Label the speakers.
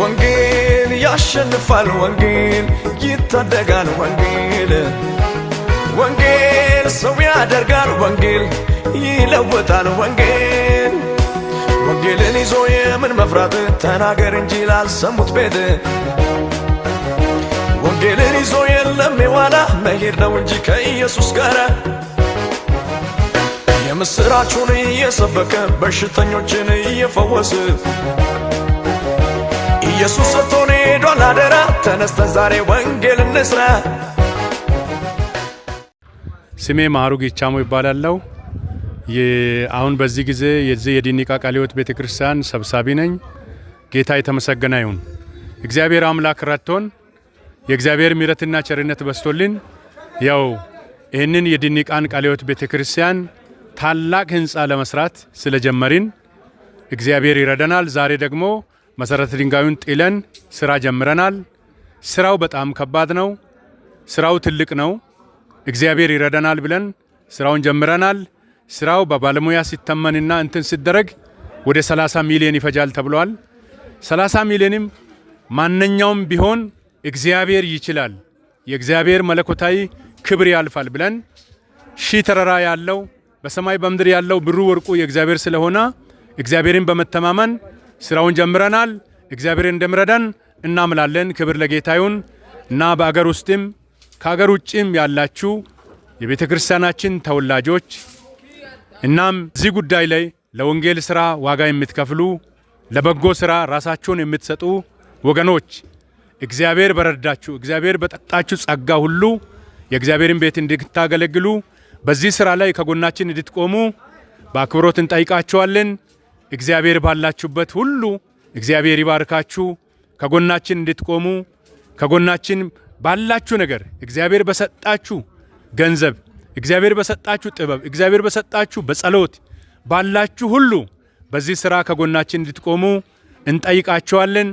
Speaker 1: ወንጌል ያሸንፋል፣ ወንጌል ይታደጋል፣ ወንጌል ወንጌል ሰው ያደርጋል፣ ወንጌል ይለውጣል፣ ወንጌል ወንጌልን ይዞ የምን መፍራት? ተናገር እንጂ ላልሰሙት ቤት። ወንጌልን ይዞ የለም የኋላ፣ መሄድ ነው እንጂ ከኢየሱስ ጋር። የምስራቹን እየሰበከ፣ በሽተኞችን እየፈወሰ፣ ኢየሱስ ሰጥቶን ሄዷል አደራ። ተነስተን ዛሬ ወንጌል እንስራ።
Speaker 2: ስሜ ማሩ ጊቻሞ ይባላለው። አሁን በዚህ ጊዜ የዚህ የዲኒቃ ቃለ ሕይወት ቤተክርስቲያን ሰብሳቢ ነኝ። ጌታ የተመሰገነ ይሁን። እግዚአብሔር አምላክ ረድቶን፣ የእግዚአብሔር ምሕረትና ቸርነት በዝቶልን ያው ይህንን የዲኒቃን ቃለ ሕይወት ቤተክርስቲያን ታላቅ ህንፃ ለመስራት ስለጀመርን እግዚአብሔር ይረዳናል። ዛሬ ደግሞ መሰረተ ድንጋዩን ጥለን ስራ ጀምረናል። ስራው በጣም ከባድ ነው። ስራው ትልቅ ነው። እግዚአብሔር ይረዳናል ብለን ስራውን ጀምረናል። ስራው በባለሙያ ሲተመንና እንትን ሲደረግ ወደ 30 ሚሊዮን ይፈጃል ተብሏል። 30 ሚሊዮንም ማንኛውም ቢሆን እግዚአብሔር ይችላል፣ የእግዚአብሔር መለኮታዊ ክብር ያልፋል ብለን፣ ሺህ ተራራ ያለው፣ በሰማይ በምድር ያለው ብሩ ወርቁ የእግዚአብሔር ስለሆነ እግዚአብሔርን በመተማመን ስራውን ጀምረናል። እግዚአብሔር እንደምረዳን እናምላለን። ክብር ለጌታ ይሁን እና በአገር ውስጥም ከአገር ውጭም ያላችሁ የቤተ ክርስቲያናችን ተወላጆች፣ እናም እዚህ ጉዳይ ላይ ለወንጌል ስራ ዋጋ የምትከፍሉ፣ ለበጎ ስራ ራሳችሁን የምትሰጡ ወገኖች፣ እግዚአብሔር በረዳችሁ፣ እግዚአብሔር በጠጣችሁ ጸጋ ሁሉ የእግዚአብሔርን ቤት እንድታገለግሉ፣ በዚህ ስራ ላይ ከጎናችን እንድትቆሙ በአክብሮት እንጠይቃችኋለን። እግዚአብሔር ባላችሁበት ሁሉ እግዚአብሔር ይባርካችሁ። ከጎናችን እንድትቆሙ፣ ከጎናችን ባላችሁ ነገር፣ እግዚአብሔር በሰጣችሁ ገንዘብ፣ እግዚአብሔር በሰጣችሁ ጥበብ፣ እግዚአብሔር በሰጣችሁ በጸሎት፣ ባላችሁ ሁሉ በዚህ ስራ ከጎናችን እንድትቆሙ እንጠይቃችኋለን።